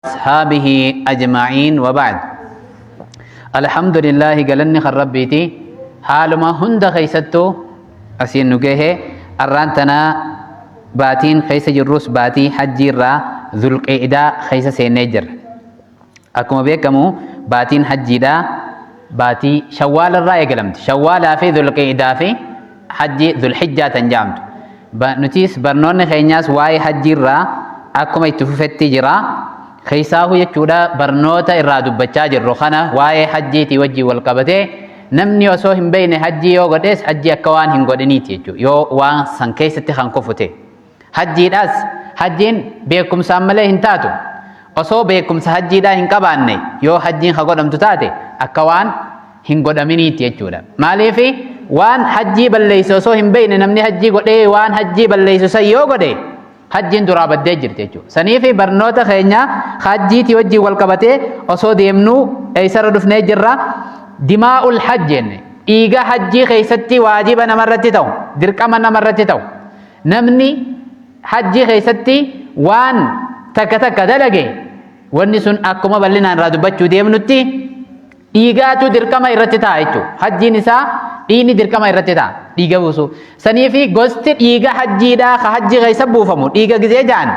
أصحابه أجمعين وبعد. الحمد لله قالني خربيتي حالما هند خيستو أسين نجيه أرانتنا باتين خيس جروس باتي حجي را ذو القعدة خيس سينجر. أكما بيكمو باتين حجي دا باتي شوال الرأي قلمت شوال في ذو القعدة في حجي ذو الحجة تنجامت. نتيس برنون خينياس واي حجي را أكما يتففتي جرا خيساه يجودا برنوتا إرا دبچا جرو خنا واي حجي تي وجي والقبته. نمني osoo hin beeyne hajjii yoo godhes hajjii akka waan hin godhiniiti jechuudha. Yoo waan san keessatti kan kufute hajjiidhaas hajjiin beekumsaan malee hin taatu. Osoo beekumsa hajjiidhaa hin qabaanne yoo hajjiin ka godhamtu taate akka waan hin godhaminiiti jechuudha. Maaliif waan hajjii balleeysu osoo hin beeyne namni hajjii godhee waan hajjii balleeysu san yoo godhe hajjiin duraa baddee jirti jechuudha. Saniif barnoota keenya hajjiitii wajjin wal qabatee osoo deemnuu eessarra dhufnee jirra. Dimaa'ul hajj jenne dhiiga hajjii keessatti waajiba namarratti ta'u, dirqama namarratti ta'u. Namni hajjii keessatti waan takka takka dalage wanni sun akkuma bal'inaan irraa dubbachuu deemnutti dhiigaatu dirqama irratti ta'a jechuudha. Hajjiin isaa dhiigni dirqama irratti ta'a dhiiga buusu. Saniifi gosti dhiiga hajjiidhaa ka hajjii keessa buufamu dhiiga gizee ja'an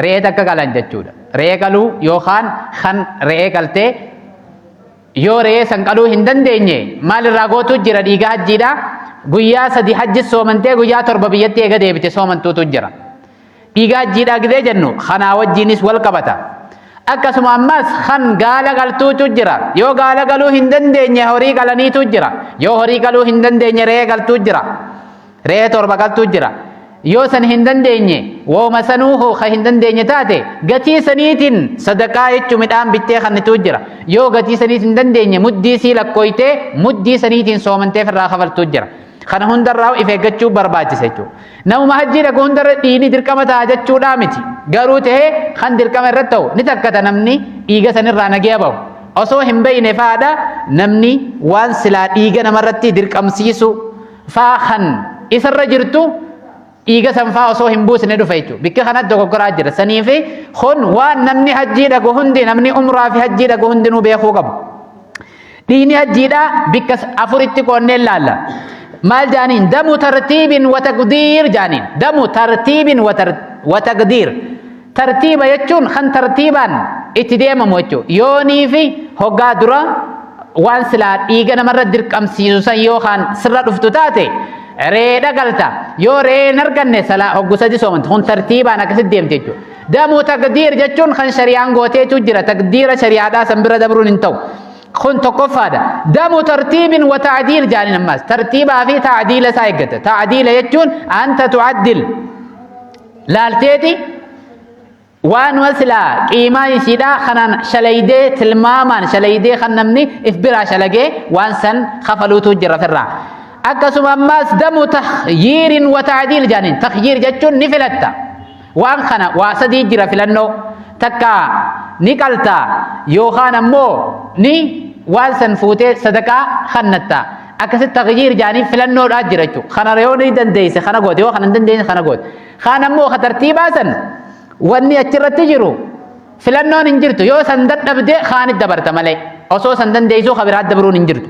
re'ee takka qalan jechuudha. Re'ee qaluu yookaan kan re'ee qaltee yoo re'ee san qaluu hin dandeenye maalirraa gootu jira dhiiga hajjiidhaa. Guyyaa 3 hajji soomantee guyyaa 7 biyyatti eega deebite soomantuutu jira. Dhiiga hajjiidhaa gizee jennu kanaa wajjiinis wal qabata. Akkasuma ammas kan gaala qaltuutu jira. Yoo gaala qaluu hin dandeenye horii qalaniitu jira. Yoo horii qaluu hin dandeenye re'ee qaltuu jira. Re'ee 7 qaltuu jira. Yoo san hin dandeenye wooma sanuu ka hin dandeenye taate gatii saniitiin sadaqaa jechuun midhaan bittee kannituu jira. Yoo gatii saniitiin hin dandeenye muddii sii lakkooytee muddii saniitiin soomantee irraa kafaltuu jira. Kana hundarraa if eeggachuu barbaachisa jechuudha. Namuma hajjii dhaqu hundarra dhiigni dirqama ta'a jechuudhaa miti. Garuu ta'ee kan dirqama irratti ta'u ni takkata namni dhiiga sanirraa nagaya bahu. Osoo hin beeyne faadha namni waan silaa dhiiga namarratti dirqamsiisu faa kan isarra jirtu dhiiga san faa osoo hin buusne dhufa jechuudha. Bikka kanatti dogoggoraa jira. Saniifi kun waan namni hajjii dhaqu hundi namni umraa fi hajjii dhaqu hundinuu beekuu qabu. Dhiigni hajjiidhaa bikka afuritti qoonnee laalla. Maal jaaniin? Damu tartiibin wa taqdiir jaaniin. Damu tartiibin wa taqdiir. Tartiiba jechuun kan tartiibaan itti deemamu jechuudha. Yoonii fi hoggaa dura waan silaa dhiiga namarra dirqamsiisu san yookaan sirra dhuftu taate re'eedha galta. Yoo re'ee hin arganne salaa hoggu 3 soomanta. Kun tartiibaan akkasitti deemte jechuudha. Damu taqdiir jechuun kan shari'aan gooteetu jira. Taqdiira shari'aadhaa san bira dabruun hin ta'u. Kun tokkoffaadha. Damu tartiibin wa ta'diil jaaniin ammas. Tartiibaa fi ta'diila isaa eeggata. Ta'diila jechuun anta tu'addil. Laalteeti waan silaa qiimaa isiidhaa kanaan shalaydee tilmaamaan shalaydee kan namni if biraa shalagee waan san kafaluutu jira firraa. Akkasuma ammas damu takhyiirin wa ta'diil jaaniin. Takhyiir jechuun ni filatta. Waan kana waa sadii jira filannoo. Takka ni qalta yookaan ammoo ni waan san fuutee sadaqaa kannatta. Akkasitti takhyiir jaanii filannoodhaa jira jechuudha. Kana yoo ni dandeesse kana goote, yoo kana hin dandeenye kana goote. Kaan ammoo ka tartiibaa san wanni achirratti jiru filannoon hin jirtu. Yoo san dadhabde kaanit dabarta malee osoo san dandeessuu ka biraa dabruun hin jirtu.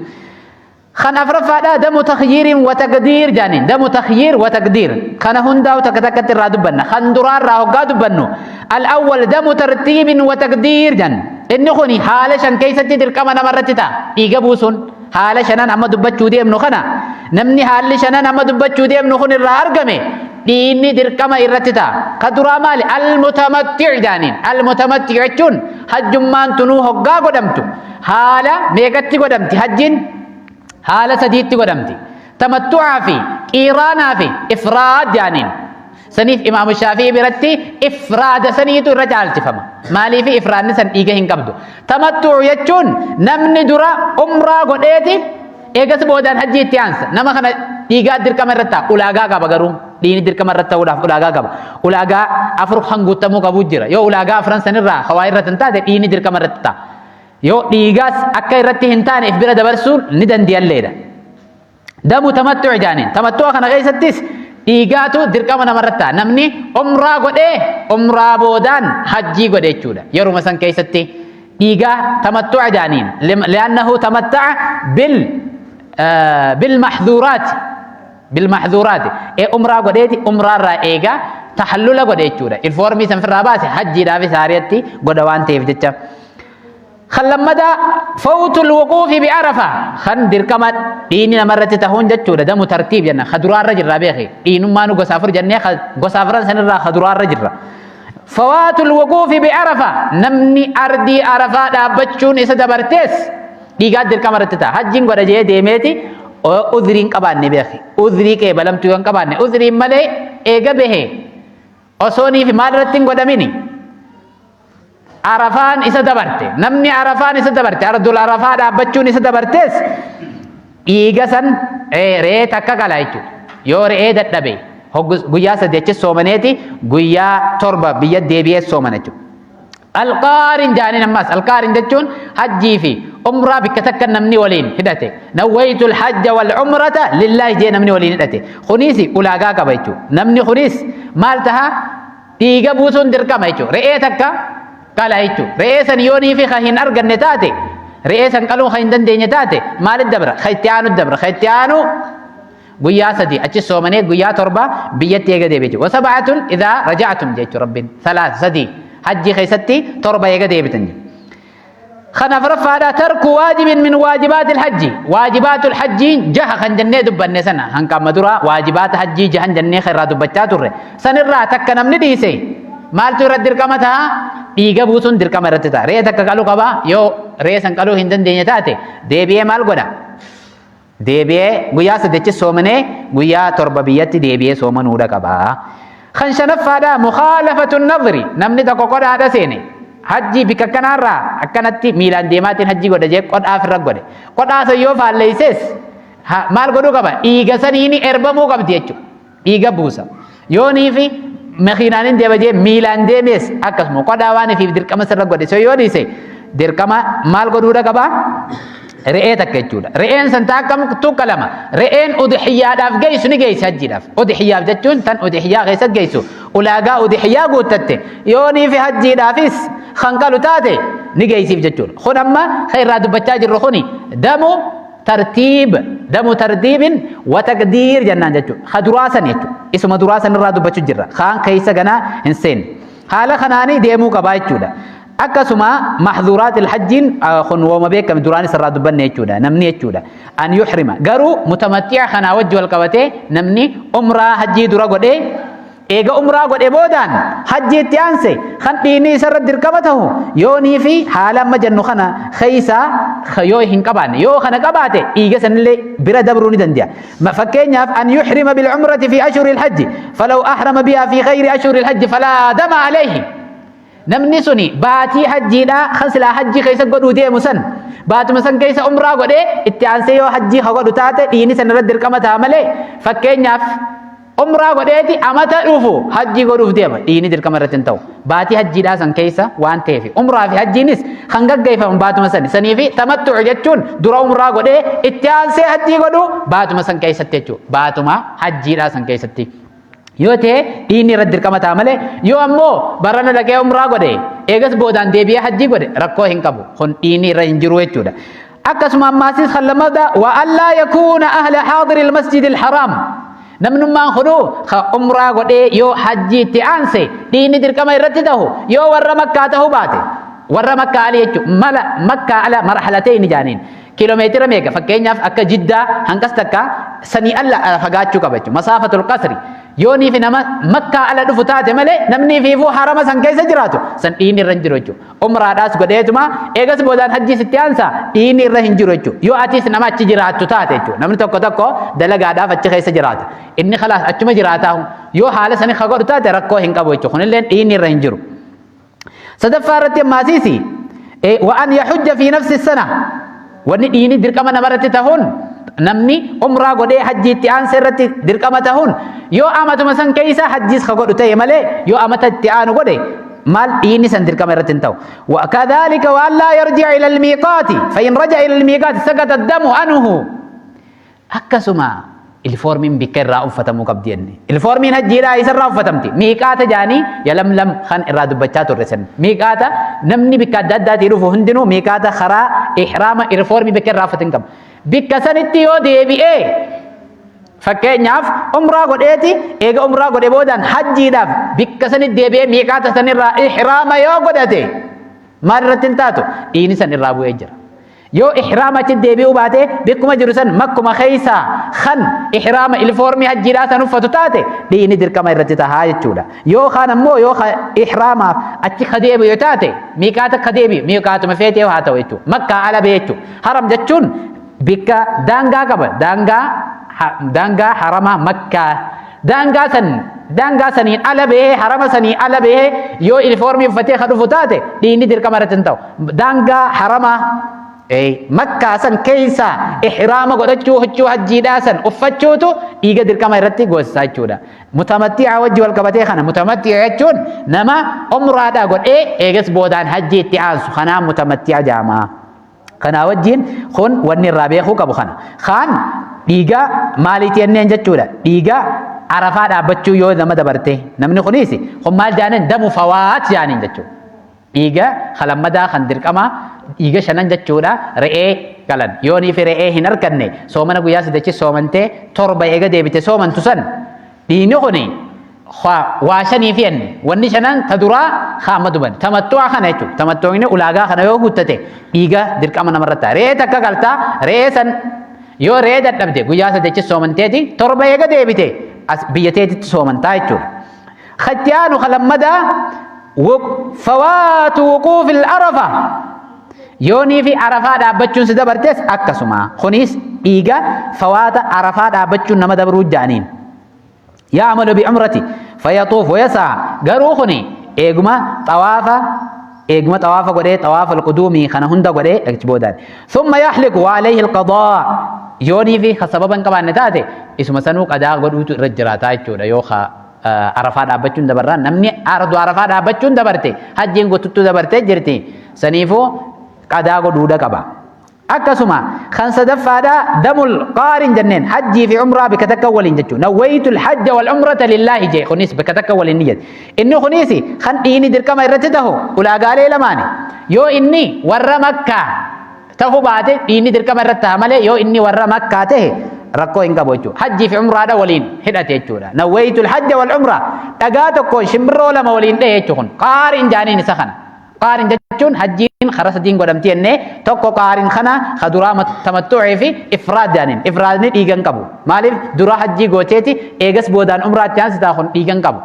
Kan afraffaadhaa damu takhyiirin wa taqdiir jaaniin. Damu takhyiir wa taqdiir. Kana hundaa'u takka takkatti irraa dubbanna. Kan duraarraa hoggaa dubbannu. Al-awwal damu tartiibin wa taqdiir jaan. Inni kuni haala 5 keessatti dirqama namarratti ta'a. Dhiiga buusuun haala shanan amma dubbachuu deemnu kana namni haalli shanan amma dubbachuu deemnu kun irraa argame dhiigni dirqama irratti ta'a. Ka duraa maali? Al-mutamattic jaaniin. Al-mutamattic jechuun hajjummaan tunuu hoggaa godhamtu. Haala meeqatti godhamti hajjiin? Haala sadiitti godhamti. Tamattu'aa fi qiiraanaa fi ifraad jaaniin. Saniif Imaamu Shaafii biratti ifraada saniitu irra caalchifama. Maaliif ifraadni san dhiiga hin qabdu. Tamattu'u jechuun namni dura umraa godheeti eegas boodaan hajjii itti aansa. Nama kana dhiigaa dirqama irratti ta'a. Ulaagaa qaba garuu. Dhiigni dirqama irratti ta'uudhaaf ulaagaa qaba. Ulaagaa 4 kan guutamuu qabu jira. Yoo ulaagaa afran sanirraa hawaa irratti hin taate dhiigni dirqama irratti ta'a. Yoo dhiigaas akka irratti hin taane if bira dabarsuun ni dandiyalleedha. Damu tamattu'u jaaniin. Tamattu'a kana keessattis Dhiigaatu dirqama namarratti ta'a. Namni umraa godhee umraa boodaan hajjii godhe jechuudha. Yeruma san keessatti dhiigaa tamattu'a jaaniin. Li'annahu tamatta'a bil mahzuuraati. Bil mahzuuraati. Umraa godheeti umraarraa eegaa tahallula godhe jechuudha. Ilfoormii san firraa baase hajjiidhaafis haariyatti godha waan ta'eef jecha. Kan lammadaa fawtul wuquufi bi Arafa kan dirqama dhiini namarratti tahuun jechuudha. Damu tartiib jenna. Ka duraarra jirra beeki. Dhiinummaa nu gosa afur jennee gosa afran sanirraa ka duraarra jirra. Fawaatul wuquufi bi Arafa namni ardii Arafaa dhaabbachuun isa dabartees dhiigaa dirqama irratti ta'a. Hajjiin godha jee deemeeti udhriin qabaanne beeki. Udhrii qeebalamtuu yoo hin qabaanne udhriin malee eega bahe osoonii fi maal irratti hin godhamini. Arafaan isa dabarte. Namni Arafaan isa dabarte. Ardul Arafaa dhaabbachuun isa dabartees dhiiga san re'ee takka qala jechuudha. Yoo re'ee dadhabe guyyaa 3 achi soomaneeti guyyaa 7 biyya deebi'ee soomana jechuudha. Alqaarin jaaniin ammas alqaarin jechuun hajjii fi umraa bikka takka namni waliin hidhate. Nawwaytul hajja wal umrata lillaahi jee namni waliin hidhate. Kunis ulaagaa qaba jechuudha. Namni kunis maal taha? Dhiiga buusuun dirqama jechuudha. Re'ee takka qala jechuudha. Re'ee san yoo niifi ka hin arganne taate, re'ee san qaluu ka hin dandeenye taate maalitti dabra? Ka itti aanu dabra. Ka itti aanu guyyaa 3 achi soomanee guyyaa 7 biyyatti eega deebi'e jechuudha. Wasab'atun idhaa raja'atum jechuudha Rabbiin. Salaas 3 hajji keessatti 7 eega deebitan jechuudha. Kan afuraffaadha tarku waajibin min waajibaatil hajji. Waajibaatul hajjiin jaha kan jennee dubbanne sana hanqa amma dura waajibaata hajjii jahan jennee kan irraa dubbachaa turre. Sanirraa takka namni dhiise maaltu irratti dirqama ta'a? Dhiiga buusuun dirqama irratti ta'a. Re'ee takka qaluu qaba yoo re'ee san qaluu hin dandeenye taate deebi'ee maal godha? Deebi'ee guyyaa sadichi soomanee guyyaa 7 biyyatti deebi'ee soomanuudha qaba. Kan shanaffaadha mukhaalafatun nadri namni tokko qodhaadha seene hajjii bikka akkanaarraa akkanatti miilaan deemaatiin hajjii godha jee qodhaa ofirra godhe. Qodhaa san yoo faalleesses maal godhuu qaba? Dhiiga saniin erbamuu qabdi jechuudha. Dhiiga buusa. Yoonii fi makiinaan hin deema jee miilaan deemees akkasuma qodhaa waan ifiif dirqama sirra godhe so yoo dhiise dirqama maal godhuudha qaba? Re'ee takka jechuudha. Re'een san ta'a akkam tuqqa lama. Re'een udhiyyaadhaaf geessu ni geessi hajjiidhaaf. Udhiyyaaf jechuun tan udhiyyaa keessa geessu. Ulaagaa udhiyyaa guuttatte yoonii fi hajjiidhaafis kan qalu taate ni geessiif jechuudha. Kun amma kan irraa dubbachaa jirru kuni damu tartiib damu tartiibin wa taqdiir jennaan jechuudha. Ka duraa san jechuudha. Isuma duraa san irraa dubbachuu jirra. Kaan keessa ganaa hin seenne. Haala kanaanii deemuu qabaa jechuudha. Akkasuma mahzuuraatil hajjiin kun wooma beekame duraanis irraa dubbanne jechuudha. Namni jechuudha. An yuhrima. Garuu mutamatti'a kanaa wajji wal qabatee namni umraa hajjii dura godhee eega umraa godhe boodaan hajjii itti aanse kan dhiinni isarra dirqama tahu yoonii fi haala amma jennu kana keessa yoo hin qabaanne yoo kana qabaate dhiiga sanillee bira dabruu ni danda'a. Fakkeenyaaf an yuhrima bilcumrati fi ashhuri alhajji falaw ahrama bihaa fi ghayri ashhuri alhajji falaa dama alayhi. Namni suni baatii hajjiidhaa kan silaa hajjii keessa godhuu deemu san baatuma san keessa umraa godhee itti aansee yoo hajjii ka godhu taate dhiini san irratti dirqama ta'a malee fakkeenyaaf umraa godheeti amata dhufu hajjii godhuuf deema dhiini dirqama irratti hin ta'u. Baatii hajjiidhaa san keessa waan ta'eef umraa fi hajjiinis kan gaggeeffamu baatuma sani sanii fi tamattu'u jechuun dura umraa godhee itti aansee hajjii godhuu baatuma san keessatti jechuudha. Baatuma hajjiidhaa san keessatti. Yoo ta'e dhiinni irratti dirqama ta'a malee yoo ammoo barana dhaqee umraa godhe eegas boodaan deebi'ee hajjii godhe rakkoo hin qabu. Kun dhiinni irra hin jiru jechuudha. Akkasuma ammaasis kan lammataa wa allaa yakuuna ahla haadiri almasjidi alharaam. Namnummaan kunuu ka umraa godhee yoo hajjii itti aanse dhiinni dirqama irratti tahu yoo warra makkaa tahuu baate warra makkaa ali jechuudha mala makkaa ala marhalatayni jaaniin. Kiiloomeetira meeqa fakkeenyaaf akka Jiddaa hanqas takka sanii alla fagaachuu qaba jechuudha. Masaafatul qasri yoonii fi nama makkaa ala dhufu taate malee namni fiifuu harama san keessa jiraatu san dhiinni irra hin jiru jechuudha. Umraadhaas godheetuma eegas boodaan hajjii sitti aansa dhiinni irra hin jiru jechuudha. Yoo atis nama achi jiraattu taate jechuudha. Namni tokko tokko dalagaadhaaf achi keessa jiraata. Inni khalaas achuma jiraataa yoo haala sanii ka godhu taate rakkoo hin qabu jechuudha. Kunillee dhiinni irra hin jiru. Sadaffaa irratti ammaasiisi wa an yahujja fi nafsi sana wanni dhiini dirqama namarratti tahuun namni umraa godhee hajjii itti aanse irratti dirqama tahuun yoo amatuma san keessa hajjiis ka godhu ta'e malee yoo amata itti aanu godhe maal dhiini san dirqama irratti hin ta'u. Wa kadhalika wa an laa yarji'a ila al-miiqaati fa in raja'a ila al-miiqaati sakata ad-damu anhu. Akkasuma Ilfoormiin bikka irraa uffatamuu qabdi jenne. Ilfoormiin hajjiidhaa isarraa uffatamti. Miiqaata jaanii Yalamlam kan irraa dubbachaa turre san. Miiqaata namni bikka adda addaatii dhufu hundinuu miiqaata karaa ihraama ilfoormii bikka irraa uffatan qaba. Bikka sanitti yoo deebi'ee, fakkeenyaaf, umraa godheeti, eega umraa godhe boodaan hajjiidhaaf bikka sanitti deebi'ee miiqaata sanirraa ihraama yoo godhate, maal irratti hin taatu? Dhiigni san irraa bu'ee jira. Yoo ihraama achi deebi'uu baate, bikkuma jiru san makkuma keessaa kan ihraama ilfoormii hajjiidhaa san uffatu taate, dhiigni dirqama irratti tahaa jechuudha. Yoo kaan ammoo yoo ihraamaaf achi ka deebi'u taate, miiqaata ka deebi'u, miiqaatuma feetee haa ta'u jechuudha. Makkaa ala ba'e jechuudha. Haram jechuun bikka daangaa qaba. Daangaa harama Makkaa, daangaa san, daangaa saniin ala bahee, harama sanii ala bahee yoo ilfoormii uffatee ka dhufu taate, dhiigni dirqama irratti hin ta'u. Daangaa harama Makkaa san keessa ihraama godhachuu, huccuu hajjiidhaa san uffachuutu dhiiga dirqama irratti goosisaa jechuudha. Mutamatti'a wajji wal qabatee kana, mutamatti'a jechuun nama umraadhaa godhee eegas boodaan hajjii itti aansu, kanaan mutamatti'a jaamaa. Kanaa wajjin kun wanni irraa beekuu qabu kana. Kaan dhiiga maaliiti jenneen jechuudha. Dhiiga Arafaa dhaabbachuu yoo nama dabarte, namni kunis kun maal jaaniin? Damu fawaat jaaniin jechuudha. Dhiiga kalammadaa kan dirqama dhiiga shanan jechuudha, re'ee qalan. Yoo niifi re'ee hin arganne, soomana guyyaa sadachi soomantee 7 eega deebite soomantu san. Dhiigni kuni waa shanii fi enne wanni shanan ta duraa kaama duban tamattu'a kana jechuudha. Tamattu'ni ulaagaa kana yoo guuttate, dhiiga dirqama namarratti ta'a. Re'ee takka qaltaa, re'ee san yoo re'ee dadhabde, guyyaa sadachi soomanteeti 7 eega deebite as biyya teetitti soomantaa jechuudha. Katti aanu kalammadaa, fawaatu wuquufil Arafa. Yoonii fi Arafaa dhaabbachuun si dabartes akkasuma. Kunis dhiiga fawaata Arafaa dhaabbachuun nama dabruu ja'aniin. Ya'malu bi'umrati fayaxuuf wayasaa, garuu kuni eeguma xawaafa godhee, xawaafa alquduumii kana hunda godhee achi boodaan. Thumma yaxliqu wa alayhi alqadaa. Yoonii fi ka sababa hin qabaanne taate, isuma sanuu qadaa godhuutu irra jiraataa jechuudha. Yoo ka Arafaa dhaabbachuun dabarraan, namni ardu Arafaa dhaabbachuun dabarte, hajjiin gututtuu dabartee jirti, saniifuu qadaa godhuudha qaba. Akkasuma kan sadaffaadha, damul qaarin jenneen, hajjii fi umraa bikka takka waliin jechuudha. Nawwaytul hajja wal umrata lillaahi jee, kunis bikka takka waliin ni jedhe. Inni kunis kan dhiini dirqama irratti tahu ulaagaalee lamaani. Yoo inni warra Makkaa tahu baate, dhiini dirqama irratti taha malee, yoo inni warra Makkaa tahe rakkoo hin qabu jechuudha. Hajjii fi umraadha waliin hidhate jechuudha. Nawwaytul hajja wal umraa, dhagaa tokko shimbirroo lama waliin dhahe jechuudha kun. Qaarin jaaniin isa kana. Qaarin jechuun hajjiin karaa sadiin godhamti jennee, tokko qaarin kana, ka duraa tamattu'ii fi ifraad jaaniin. Ifraadni dhiiga hin qabu. Maaliif? Dura hajjii gooteeti eegas boodaan umraatti aansitaa, kun dhiiga hin qabu.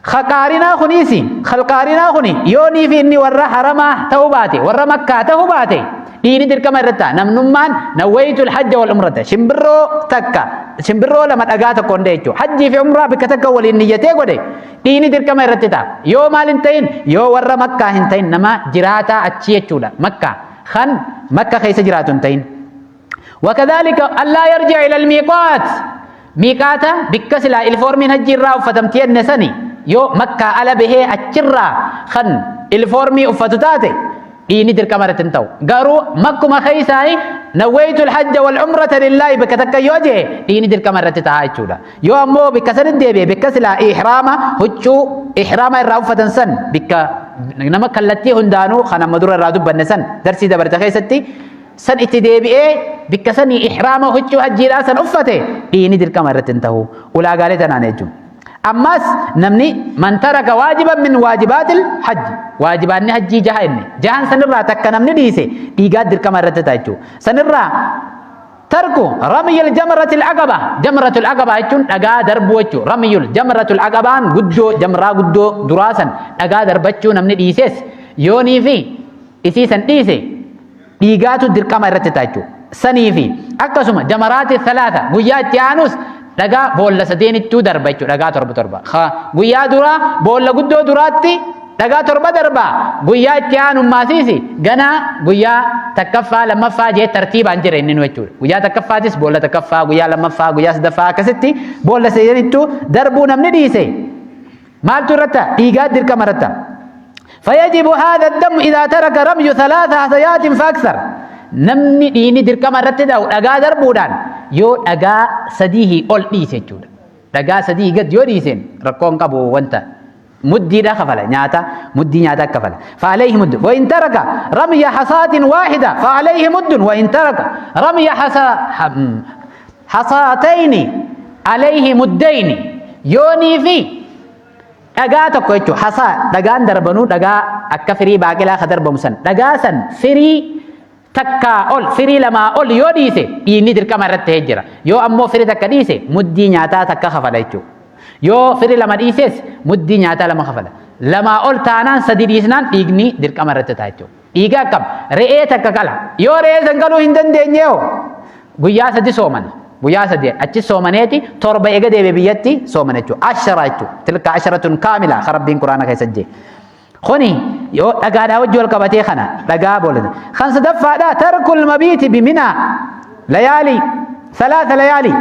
Ka qaarinaa kuniisi, kalqaarinaa kuni yoonii fi inni warra haramaa ta'uu baate, warra Makkaa ta'uu baate, dhiigni dirqama irratti ta'a. Namnummaan nawwaytul hajja wal umrata, shimbirroo takka shimbirroo lama dhagaa tokko hunda jechuudha. Hajjii fi umraa bikka takka waliin niyyatee godhe, dhiigni dirqama irratti ta'a. Yoo maal hin ta'in? Yoo warra Makkaa hin ta'in, nama jiraataa achii jechuudha. Makkaa kan Makka keessa jiraatu hin ta'in. وكذلك ألا يرجع إلى الميقات، miiqaata bikka silaa ilfoormiin hajji irraa uffatamti jenne sani, yoo Makkaa ala bahee achirraa kan ilfoormii uffatu taate, dhiigni dirqama irratti hin ta'u. Garuu makkuma keessaa nawwaytul hajja wal umrata lillaahi bikka takka yoo jee, dhiigni dirqama irratti ta'a jechuudha. Yoo ammoo bikka sanitti deebi'e, bikka silaa ihraama huccuu ihraama irraa uffatan san, bikka nama kallattii hundaanuu kan amma dura irraa dubbanne san darsii dabarte keessatti san itti deebi'ee bikka sanii ihraama huccuu hajjiidhaa san uffate, dhiigni dirqama irratti hin ta'u ulaagaalee tanaan jechuudha. Ammas namni man taraka waajiban min waajibaatil hajji, waajibaanni hajjii jaha inni jahan sanirraa takka namni dhiise, dhiigaa dirqama irratti ta'a jechuudha. Sanirraa tarku ramyil jamratil aqaba. Jamratul aqaba jechuun dhagaa darbuu jechuudha. Ramyul jamratul aqabaan guddoo, jamraa guddoo duraa san dhagaa darbachuu namni dhiises, yoonii fi isii san dhiise, dhiigaatu dirqama irratti ta'a jechuudha. Sanii fi akkasuma jamaraati salaata guyyaa itti aanus dhagaa boolla sadeenittuu darba jechuudha. Dhagaa torba torba. Guyyaa duraa boolla guddoo duraatti dhagaa torba darba. Guyyaa itti aanu maasiisi ganaa guyyaa takkaffaa, lammaffaa jee tartiibaan jira inni nu jechuudha. Guyyaa takkaffaatis boolla takkaffaa, guyyaa lammaffaa, guyyaa sadaffaa, akkasitti boolla sadeenittuu darbuu namni dhiise maaltu irratti ta'a? Dhiigaa dirqama irratti ta'a. فيجب هذا الدم إذا ترك رمي ثلاث حصيات فأكثر. Namni dhiini dirqama irratti ta'u dhagaa darbuudhaan Yoo dhagaa sadii ol dhiise jechuudha. Dhagaa sadii gad yoo dhiiseen rakkoon qabu wanta muddiidha kafala, nyaata muddii nyaata kafala. فعليه مد. وإن ترك رمي حصاة واحدة فعليه مد، وإن ترك رمي حصى حصاتين عليه مدين. يوني في dhagaa tokko jechuudha. Hasaa dhagaan darbanuu dhagaa akka firii baaqelaa ka darbamu san, dhagaa san firii takkaa ol, firii lamaa ol yoo dhiise dhiigni dirqama irratti ta'ee jira. Yoo ammoo firii takka dhiise muddii nyaataa takka kafala jechuudha. Yoo firii lama dhiises muddii nyaataa lama kafala. Lamaa ol taanaan, sadi dhiisnaan dhiigni dirqama irratti ta'a jechuudha. Dhiiga akkam? Re'ee takka qala. Yoo re'ee san qaluu hin dandeenye hoo? Guyyaa 3 soomana. Guyyaa 3 achi soomaneeti 7 eega deebe biyyatti soomana jechuudha. 10 jechuudha. تلك عشرة كاملة Rabbiin quraana keessa jee. Kuni yoo dhagaadhaa wajji wal qabatee kana dhagaa boolata. Kan sadaffaadhaa ترك المبيت بمنى ليالي ثلاث ليالي.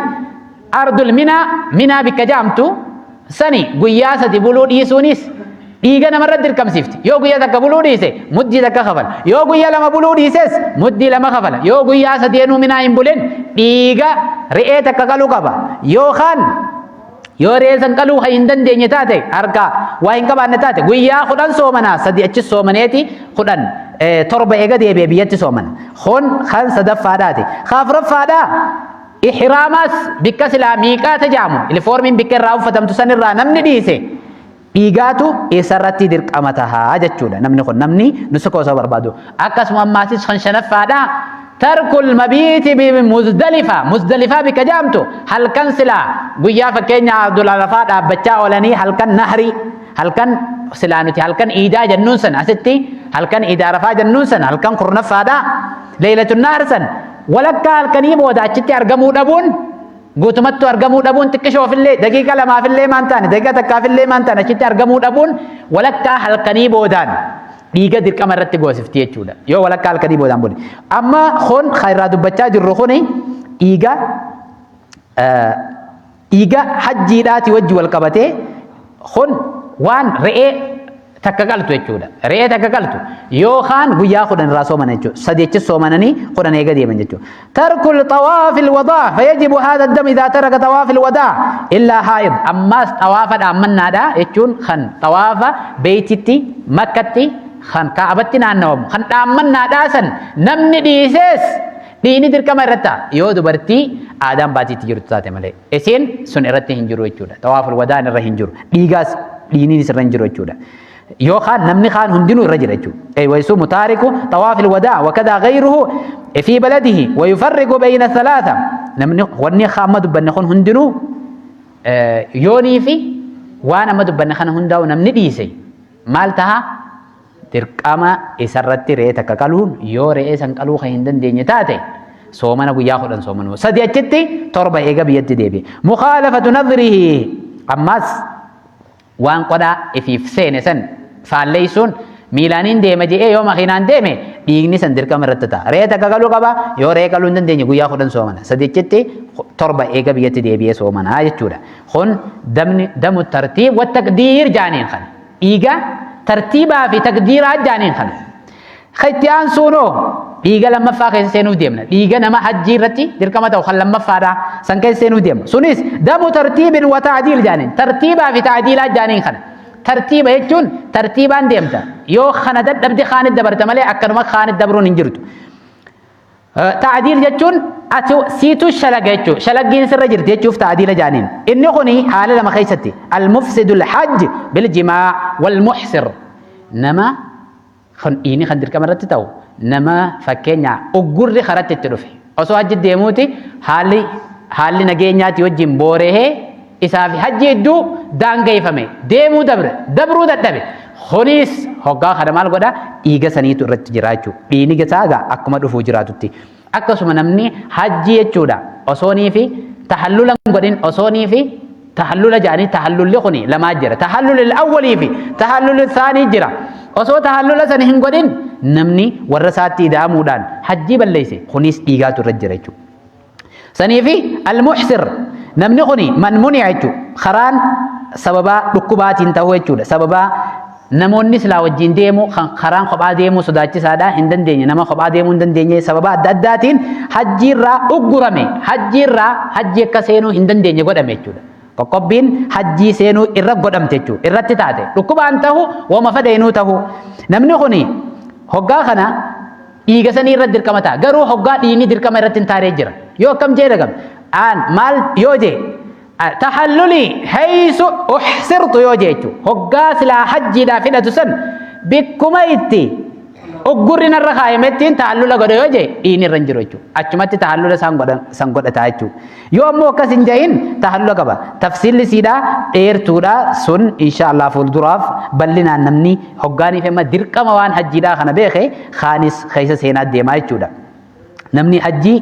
أرض المنى, Minaa bikka jaamtu sani guyyaa 3 buluu dhiisuunis dhiiga namarra dirqamsiifti. Yoo guyyaa takka buluu dhiise muddii takka kafala. Yoo guyyaa lama buluu dhiises muddii lama kafala. Yoo guyyaa sadeenuu Minaa hin bulin dhiiga re'ee takka qaluu qaba. Yookaan yoo re'ee san qaluu hin dandeenye taate, harka waa hin qabaanne taate, guyyaa 10 soomanaa. 3 achi soomaneeti 10, 7 eega deebi'e biyyatti soomana. Kun kan sadaffaadhaati. Afuraffaadhaa ihraamaas bikka silaa miiqaata jaamu ilifoormiin bikka irraa uffatamtu san irraa namni dhiise dhiigaatu isarratti dirqama tahaa jechuudha. Namni kun namni nusuka osoo barbaadu. Akkasuma ammaasis kan shanaffaadhaa ترك المبيت بمزدلفة. Muzdalifaa bikka jaamtu halkan silaa guyyaa fakkeenya Abdul Arafaa dhaabbachaa oolanii halkan nahrii, halkan silaa nuti halkan iidaa jennuun san, asitti halkan iidaa Arafaa jennuun san, halkan 10ffaadhaa ليلة النحر san walakkaa halkanii booda achitti argamuu dhabuun, guutumattuu argamuu dhabuun, xiqqishoofillee, daqiiqa lamaafillee maan taane, daqiiqa takkaafillee maan taane, achitti argamuu dhabuun walakkaa halkanii boodaan dhiiga dirqama irratti goosifti jechuudha. Yoo walakkaa halkanii boodaan bule. Amma kun kan irraa dubbachaa jirru kuni dhiiga hajjiidhaati wajji wal qabatee. Kun waan re'ee takka qaltu jechuudha. Re'ee takka qaltu yookaan guyyaa 10 irraa soomana jechuudha. Sadi soomananii 10 eega deeman jechuudha. ترك الطواف الوداع فيجب هذا الدم إذا ترك طواف الوداع إلا حائض. Ammaas xawaafa dhaammannaadha jechuun kan xawaafa beeytitti Makkatti kan Kaabatti naannawamu kan dhaammannaadhaa san namni dhiisees dhiini dirqama irratti ta'a. Yoo dubartii aadaan baatiitti jirtu taate malee. Isiin sun irratti hin jiru jechuudha. طواف الوداع irra hin jiru. Dhiigaas dhiiniinis irra hin jiru jechuudha. Yookaan namni kaan hundinuu irra jira jechuudha. ويصوم تارك طواف الوداع وكذا غيره في بلده ويفرق بين الثلاثة. Namni wanni amma dubbanne kun hundinuu yoonii fi waan amma dubbanne kana hundaa'u namni dhiise maal taha? Dirqama isarratti re'ee takka qaluun, yoo re'ee san qaluu kan hin dandeenye taate soomana guyyaa 10 soomanuu, 3 achitti, 7 eega biyyatti deebi'e. مخالفة نذره. Ammas waan qodhaa ifiif seene san faalleessuun, miilaaniin deema je'ee yoo makiinaan deeme dhiigni san dirqama irratti ta'a. Re'ee takka qaluu qaba. Yoo re'ee qaluu hin dandeenye guyyaa 10 soomana. 3 achitti, 7 eega biyyatti deebi'ee soomanaa jechuudha. Kun damni دم الترتيب والتقدير jaaniin kana. Dhiiga tartiibaa fi taqdiiraa jaaniin kana. Itti aansuunoo dhiiga lammaffaa keessa seenuuf deemna. Dhiiga nama hajjii irratti dirqama ta'u kan lammaffaadha. San keessa seenuuf deemna. Sunis دم ترتيب وتعديل jaaniin. Tartiibaa fi ta'diilaa jaaniin kana. Tartiiba jechuun tartiibaan deemta. Yoo kana dadhabde kaanit dabarta malee akkanuma kaanit dabruun hin jirtu. Ta'diil jechuun ati siitu shalaga jechuudha. Shalaggiin sirra jirti jechuuf ta'diila jaaniin. Inni kuni haala lama keessatti: المفسد الحج بالجماع والمحسر. Nama kan dhiini kan dirqama irratti ta'u nama fakkeenya uggurri karatti itti dhufe. Osoo hajji deemuuti haalli nageenyaati wajjin boorehee isaa fi hajji hedduu daangeffame, deemuu dabre, dabruu dadhabe. Kunis hoggaa kana maal godha? Dhiiga saniitu irratti jira jechuudha. Dhiigni isaa egaa akkuma dhufuu jiraatutti. Akkasuma namni hajji jechuudha osoonii fi tahallula hin godhin, osoonii fi tahallula jedhanii, tahallulli kuni lamaa jira. تحلل الأول fi تحلل الثاني jira. Osoo tahallula sana hin godhin namni warra isaatti ida'amuudhaan hajjii balleesse kunis dhiigaatu irra jira jechuudha. Sanii fi المحسر namni kuni من منع jechuudha. Karaan sababaa dhukkubaatiin ta'uu jechuudha. Sababaa Namoonni silaa wajjin deemu kan karaan kophaa deemuu sodaachisaadha hin dandeenye, nama kophaa deemuu hin dandeenye, sababa adda addaatiin hajjiirraa uggurame, hajjiirraa hajji akka seenuu hin dandeenye godhame jechuudha. Qoqqobbiin hajjii seenuu irra godhamte jechuudha. Irratti taate dhukkubaan tahu, wama fedheenuu tahu, namni kuni hoggaa kana dhiiga sanii irratti dirqama ta'a. Garuu hoggaa dhiigni dirqama irratti hin taanee jira. Yoo akkam jee dhagam aan maal yoo jee, tahalluli haysu uhsirtu yoo jee jechuudha. Hoggaa silaa hajjiidhaaf hidhatu san bikkuma itti uggurri narra kaayamettiin tahallula godhe yoo jee, dhiigni irra hin jiru jechuudha. Achumatti tahallula isaan godhan san godhataa jechuudha. Yoo ammoo akkas hin jahin tahallula qaba. Tafsiilli siidhaa dheertuudha sun, insha Allah fuulduraaf bal'inaan namni hoggaaniif amma dirqama waan hajjiidhaa kana beeke kaanis keessa seenaa deemaa jechuudha. Namni hajjii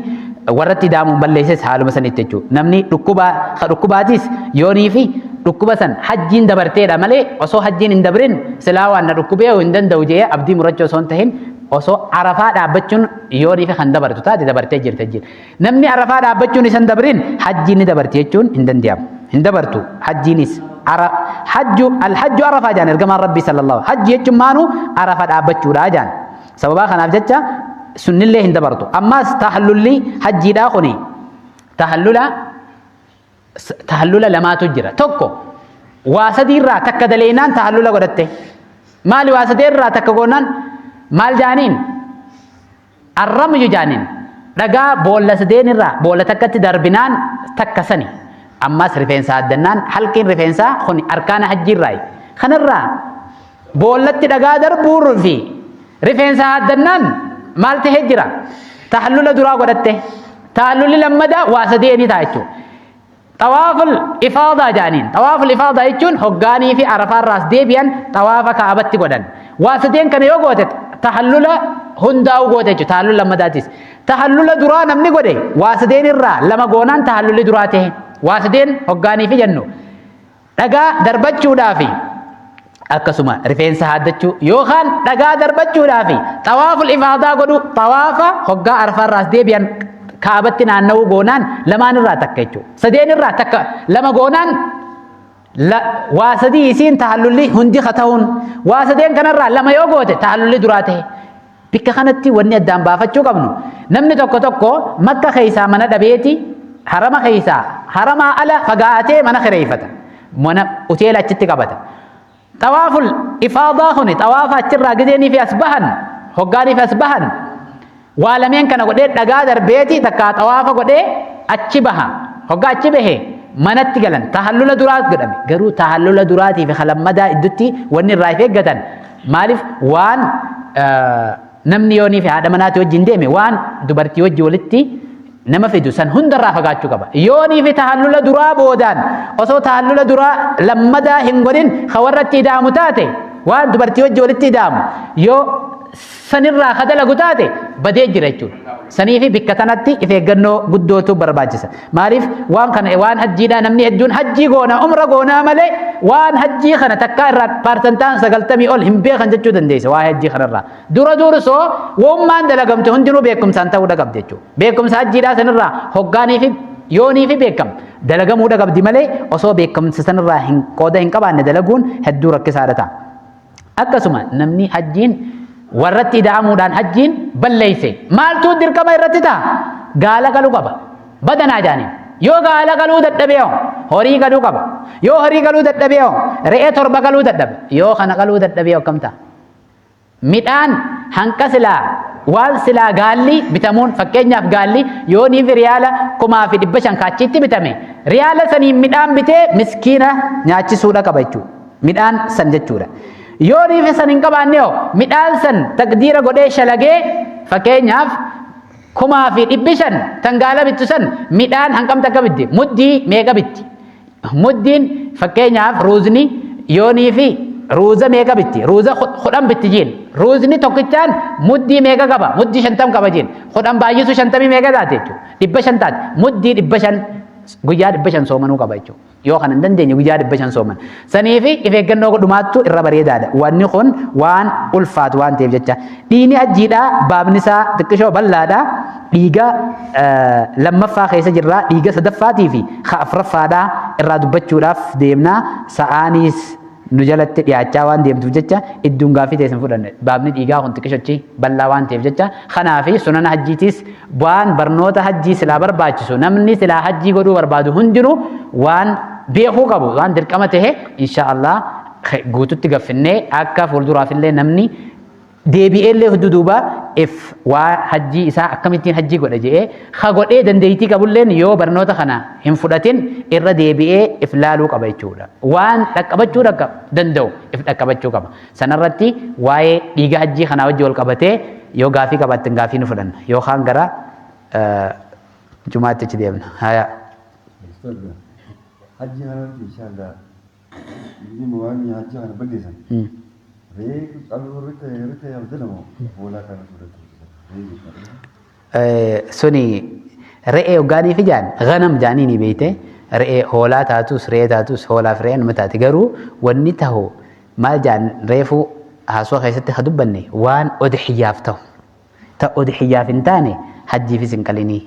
warratti daamuun balleesses haaluma sanitti jechuudha. Namni dhukkuba ka dhukkubaatis yoonii fi dhukkuba san hajjiin dabarteedha malee, osoo hajjiin hin dabrin silaa waan na dhukkubee hin danda'u jee abdii murachuu osoo hin tahin, osoo Arafaa dhaabbachuun yoonii fi kan dabartu taate dabartee jirte jechuudha. Namni Arafaa dhaabbachuun isan dabrin hajjiin ni dabarti jechuun hin danda'amu. Hin dabartu hajjiinis. Hajju alhajju Arafaa jaan ergamaan Rabbii sallallahu, hajji jechuun maanuu Arafa dhaabbachuudha jaan. Sababaa kanaaf jecha sunnillee hin dabartu. Ammaas tahallulli hajjiidhaa kuni tahallula lamaatu jira. Tokko waa sadii irraa takka daleenaan tahallula godhatte. Maali waa sadii irraa takka goonaan maal jaaniin? Arramyu jaaniin. Dhagaa boolla sadeen irraa boolla takkatti darbinaan takka sani. Ammas rifeensa addannaan, halqiin rifeensaa kun arkaana hajjiirraayi. Kanarraa boollatti dhagaa darbuu fi rifeensa addannaan maal tahee jira? Tahallula duraa godhatte. Tahallulli lammadaa waa sadeeni ta'a jechuudha. Xawaaful ifaadaa jaaniin. Xawaaful ifaadaa jechuun hoggaanii fi Arafaarraas deebi'an xawaafa Kaabatti godhan. Waa sadeen kana yoo goote tahallula hundaa'u goote jechuudha. Tahallula lammadaatis. Tahallula duraa namni godhe waa sadeen irraa lama goonaan tahallulli duraa ta'e. Waa sadeen hoggaanii fi jennu. Dhagaa darbachuudhaa fi akkasuma rifeensa haaddachuu yookaan dhagaa darbachuudhaa fi xawaaful ifaadaa godhu, xawaafa hoggaa Arafaarraas deebi'an Kaabatti naanna'uu goonaan lamaan irraa takka jechuudha. Sadeen irraa takka lama goonaan waa sadii isiin tahallulli hundi ka ta'uun, waa sadeen kanarraa lama yoo goote tahallulli duraa ta'e. Bikka kanatti wanni addaan baafachuu qabnu, namni tokko tokko Makka keessaa mana dhabeeti harama keessaa haramaa ala fagaatee mana kireeffata. Mana hoteela achitti qabata. Xawaaful ifaadaa kuni xawaafa achirraa gizeenii fi as bahan, hoggaanii fi as bahan, waa lameen kana godhee dhagaa darbeeti takkaa xawaafa godhee achi baha. Hoggaa achi bahe manatti galan tahallula duraas godhame. Garuu tahallula duraatii fi lammadaa iddutti wanni irraa if eeggatan maaliif, waan namni yoonii fi haadha manaati wajjin deeme waan dubartii wajji walitti nama fidu san hundarraa fagaachuu qaba. Yoonii fi tahallula duraa boodaan osoo tahallula duraa lammadaa hin godhin ka warratti ida'amu taate, waan dubartii wajji walitti ida'amu yoo sanirraa ka dalagu taate badee jira jechuudha. Sanii fi bikka tanatti if eeggannoo guddootu barbaachisa. Maaliif, waan kana waan hajjiidhaa namni hedduun hajjii goona, umra goonaa malee waan hajjii kana takkaa irraa paarsantaan 90 ol hin beekan jechuu dandeessa waa'ee hajjii kanarraa. Dura dursoo wammaan dalagamte hundinuu beekumsaan ta'uudha qabdi jechuudha. Beekumsa hajjiidhaa sanirraa hoggaanii fi yoonii fi beekam dalagamuudha qabdi malee, osoo beekumsa sanirraa hin qooda hin qabaanne dalaguun hedduu rakkisaadha ta'a. Akkasuma namni hajjiin warratti ida'amuudhaan hajjiin balleeyse maaltu dirqama irratti ta'a? Gaala qaluu qaba. Badanaa jaaniin. Yoo gaala qaluu dadhabee hoo, horii qaluu qaba. Yoo horii qaluu dadhabee hoo, re'ee 7 qaluu dadhabe. Yoo kana qaluu dadhabee akkam ta'a? Midhaan hanqa silaa waan silaa gaalli bitamuun, fakkeenyaaf gaalli yooniif riyaala 1500 kaachiitti bitame, riyaala saniin midhaan bitee miskiina nyaachisuudha qaba jechuudha. Midhaan san jechuudha. Yooniif san hin qabaanne hoo, midhaan san taqdiira godhee shalagee, fakkeenyaaf 1500 tan gaala bittu san midhaan hanqam takka bitti, muddii meeqa bitti? Muddiin fakkeenyaaf ruuzni yoonii fi ruuza meeqa bitti? Ruuza 10 bitti jiin. Ruuzni tokkichaan muddii meeqa qaba? Muddii 50 qaba jiin. 10 baay'isu 50 meeqa taate jechuudha? 500 taate. Muddii 500 guyyaa 500 soomanuu qaba jechuudha. Yoo kana hin dandeenye guyyaa 500 sooman. Sanii fi if eeggannoo godhumaattu irra bareedaadha. Wanni kun waan ulfaatu waan ta'eef jecha. Dhiigni hajjiidhaa baabni isaa xiqqishoo bal'aadha. Dhiiga lammaffaa keessa jirra. Dhiiga sadaffaatii fi afuraffaadhaa irraa dubbachuudhaaf deemna. Sa'aanis nu jalatti dhiyaachaa waan deemtuuf jecha idduun gaafii teessan fudhanne. Baabni dhiigaa kun xiqqishochi bal'aa waan ta'eef jecha kanaafi sunana hajjiitiis waan barnoota hajjii silaa barbaachisu namni silaa hajjii godhuu barbaadu hundinuu waan beekuu qabu waan dirqama tahe insha Allah guututti gaffinnee akka fuulduraafillee namni deebi'eellee hudduu duuba if waa hajjii isaa akkamittiin hajjii godha je'ee ha godhee dandeettii qabulleen yoo barnoota kana hin fudhatin irra deebi'ee if laaluu qaba jechuudha. Waan dhaqqabachuu danda'u if dhaqqabachuu qaba. Sanarratti waa'ee dhiiga hajjii kanaa wajji wal qabatee yoo gaafii qabaattan gaafii nu fudhanna yookaan gara jumaatti achi deemna. Haya. Hajji kanarratti inshallah inni waan hajji kana balleessan. Re'ee qaluu irratti abdalamoo hoolaa kana fudhatu. Suni re'ee hoggaanii fi jaan ganam jaanii ni beeyte, re'ee hoolaa taatus re'ee taatus hoolaaf re'ee numa taate, garuu wanni tahu maal jaan reefu haasoo keessatti ha dubbanne waan odxiyyaaf ta'u ta odxiyyaaf hin taane hajjiifis hin qalinii.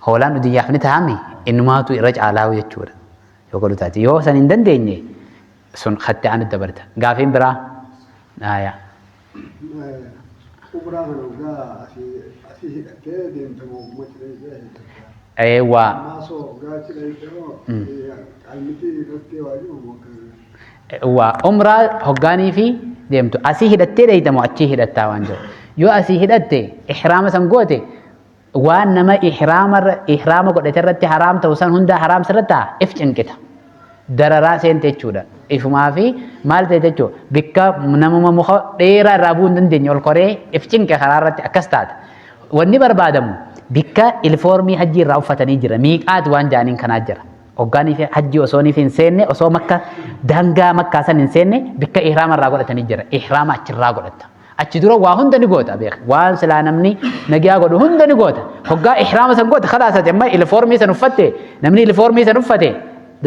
Hoolaan odxiyyaaf ni tahami, innumaatu irra caalaa jechuudha yoo godhu taate. Yoo san hin dandeenye sun katti aanu dabarta. Gaafiin biraa aayaa. Umraa kana hoggaa asii hidhattee deemtamu ummati hidhatta? Eewwaa. Maasoo hoggaa achi dhayite moo qalmiti irratti waa jiru moo akkana? Waa umraa hoggaanii fi deemtu asii hidhattee dheeytamu achii hidhattaa waan jiru. Yoo asii hidhatte ihraama san goote, waan nama ihraama godhate irratti haraam ta'u san hunda haraam sirratti ta'a, if cinqita. Dararaa seente jechuudha. Ifumaa fi maal ta'e jechuudha. Bikka namuma muka dheeraa irraa bu'uu hin dandeenye ol koree if cinqe karaa irratti akkas taata. Wanni barbaadamu bikka ilfoormii hajjii irraa uffatanii jira. Miiqaat waan jaaniin kanaa jira. Hoggaanii fi hajjii osoo hin seenne, osoo makka daangaa makkaa san hin seenne, bikka ihraama irraa godhatanii jira. Ihraama achirraa godhatta. Achi dura waa hunda ni goota beek. Waan silaa namni nagiyaa godhu hunda ni goota. Hoggaa ihraama san goota khalaas ati amma ilfoormii san uffatte, namni ilfoormii san uffate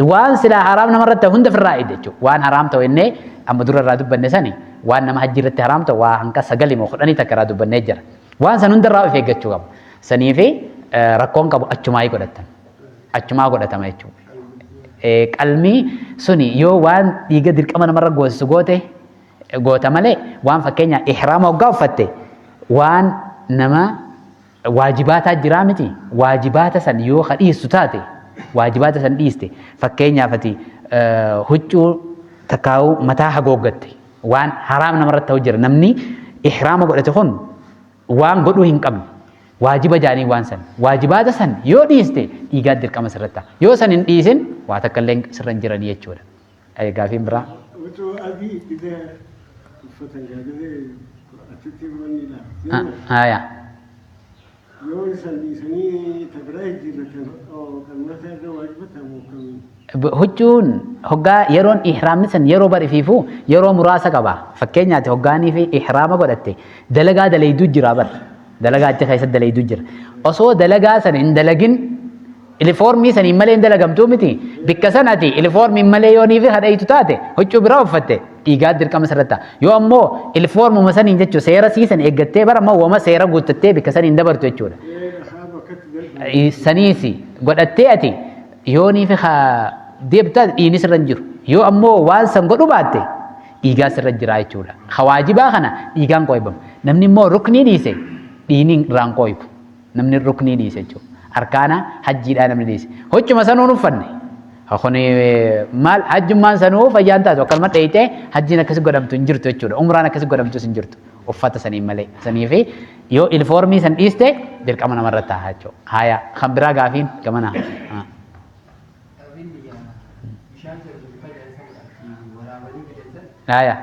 waan silaa haraam namarratti ta'u hunda ofirraa eegde jechuudha. Waan haraam ta'u innee amma dura irraa dubbanne sani, waan nama hajjii irratti haraam ta'u waa hanqa sagali moo kudhanii takka irraa dubbannee jira. Waan san hunda irraa of eeggachuu qaba. Sanii fi rakkoon qabu achumaa godhattan. Achumaa godhatama jechuudha. Qalmii suni yoo waan dhiiga dirqama namarra goosisu goote goota malee, waan fakkeenya ihraama hoggaa uffatte waan nama waajibaataa jiraa miti, waajibaata san yoo ka dhiistu taate, waajibaata san dhiiste, fakkeenyaaf ati huccuu takkaa'uu mataa hagooggatte, waan haraam namarratti ta'u jira. Namni ihraama godhate kun waan godhuu hin qabne waajiba jaanii waan san waajibaata san yoo dhiiste dhiigaa dirqama sirratti ta'a. Yoo san hin dhiisin waa takka illee sirra hin jiranii jechuudha. Gaafiin biraa. Huccuu adii gisee uffatan gisee achitti wanni ilaala. Haya. Yoo isan dhiisanii ta biraa jijjiirratan qalmata irra waajibatamu akkamiin? Huccuun hoggaa yeroon ihraamni san yeroo barifiifu yeroo muraasa qaba. Fakkeenyaati hoggaanii fi ihraama godhatte dalagaa dalayduu jira bar. Dalagaa achi keessatti dalayduu jira. Osoo dalagaa sana hin dalagin ilifoormii saniin malee hin dalagamtuu miti. Bikka sanati ilifoormiin malee yoo niifi hadhayitu taate huccuu biraa uffatte dhiigaa dirqama sirratti ta'a. Yoo ammoo ilifoormuma saniin jechuun seera siisan eeggattee bara ammoo wama seera guuttattee bikka saniin dabartu jechuudha. Saniisi godhattee ati yoo niifi deebtaa dhiigni sirra hin jiru. Yoo ammoo waan san godhu baatte dhiigaa sirra jira jechuudha. Hawaajibaa kana dhiigaan qooyibama. Namni immoo ruknii dhiise dhiigni irraan qooyibu. Namni ruknii dhiise jechuudha. Arkaana hajjiidhaa namni dhiise. Huccuma sanuun uffanne. Kuni maal hajjummaan sanuu fayyaan taatu akkanuma dheeyitee hajjiin akkasi godhamtu hin jirtu jechuudha. Umraan akkasi godhamtus hin jirtu. Uffata saniin malee. Sanii fi yoo ilfoormii san dhiiste dirqama namarra ta'a jechuudha. Haya, kan biraa gaafiin gamana. Haya.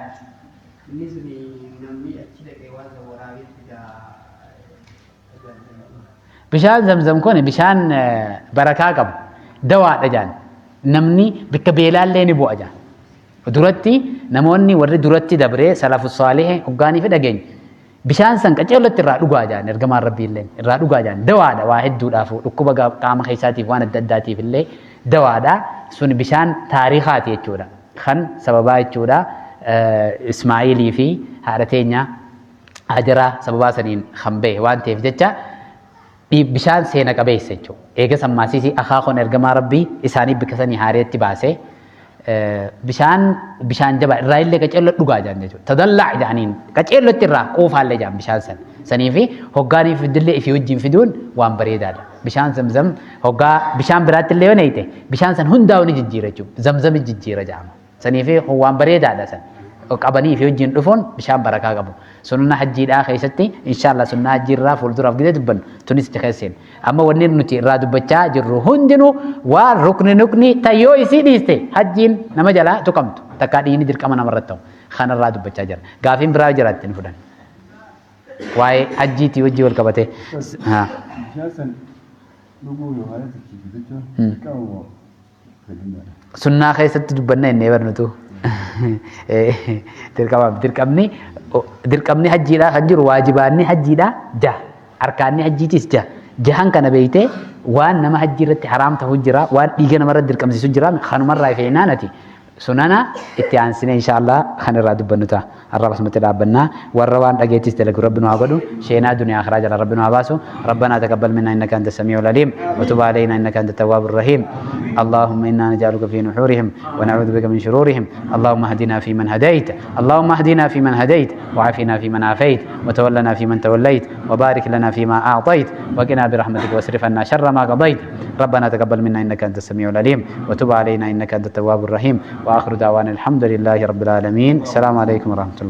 Inni suni namni achi dhaqee waan san waraabee fidaa. Bishaan Zamzam kun bishaan barakaa qabu. Dawaadha jaan. Namni bikka beelaallee ni bu'a jaan. Duratti namoonni warri duratti dabree salafu saalih hoggaanii fi dhageenya. Bishaan san qaceellotti irraa dhugaa jaan, ergamaan rabbii illee irraa dhugaa jaan. Dawaadha waa hedduudhaaf, dhukkuba qaama keessaatiif waan adda addaatiif illee dawaadha. Sun bishaan taariikaati jechuudha. Kan sababaa jechuudha Ismaa'ilii fi haadha teenya Hajaraa sababaa saniin kan bahe waan ta'eef jecha bishaan seena qabeessa jechuudha. Eega sammaasiisii akaakoon ergamaa rabbii isaanii bikka sanii haareetti baasee Bishaan bishaan jabaa irraa illee qaceelloo dhugaa jedhan jechuudha. Tadallaa jedhaniin qaceellotti irraa quufaallee jedhan bishaan san. Sanii fi hoggaanii fidillee ifii wajjin fiduun waan bareedaadha. Bishaan zamzam hoggaa bishaan biraatti illee yoo neeyte bishaan san hundaa'u ni jijjiira jechuudha. Zamzami jijjiira jedhama. Sanii fi waan bareedaadha san. Qabanii fi wajjin dhufuun bishaan barakaa qabu. Sunna hajjiidhaa keessatti inshaallah sunna hajjii irraa fuulduraaf gidee dubbannu tunis itti keesseen. Amma wanni nuti irraa dubbachaa jirru hundinuu waan rukni nukni tayyoo isii dhiiste hajjiin nama jalaa tuqamtu takkaa dhiigni dirqama namarratti ta'u kanarraa dubbachaa jira. Gaafiin biraa jiraatti ni fudhan. Waa'ee hajjiitii wajjii wal qabatee. Bishaan san dhuguu yookaan itti jechuun dirqama moo fedhinnaadha? Sunnaa keessatti dubbanna innee barnutu. Dirqama dirqamni dirqamni hajjiidhaa kan jiru waajibaanni hajjiidhaa jaha arkaanni hajjiitis jaha jahan kana beeytee waan nama hajjii irratti haraam ta'u jira waan dhiiga namarratti dirqamsiisu jira kanumarraa fe'inaan ati sunana itti aansine inshaallah kan irraa dubbannu ta'a. Arraa basmatti dhaabbannaa warra waan dhageettis dalagu rabbi nu haa godhu sheenaa duniyaa akhiraa jala rabbi nu haa baasu. ربنا تقبل منا انك انت السميع العليم وتب علينا انك انت التواب الرحيم. اللهم انا نجعلك في نحورهم ونعوذ بك من شرورهم. اللهم اهدنا فيمن هديت، اللهم اهدنا فيمن هديت، وعافنا فيمن عافيت، وتولنا فيمن توليت، وبارك لنا فيما اعطيت، وقنا برحمتك واصرف عنا شر ما قضيت. ربنا تقبل منا انك انت السميع العليم وتب علينا انك انت التواب الرحيم. واخر دعوانا الحمد لله رب العالمين. السلام عليكم ورحمه الله.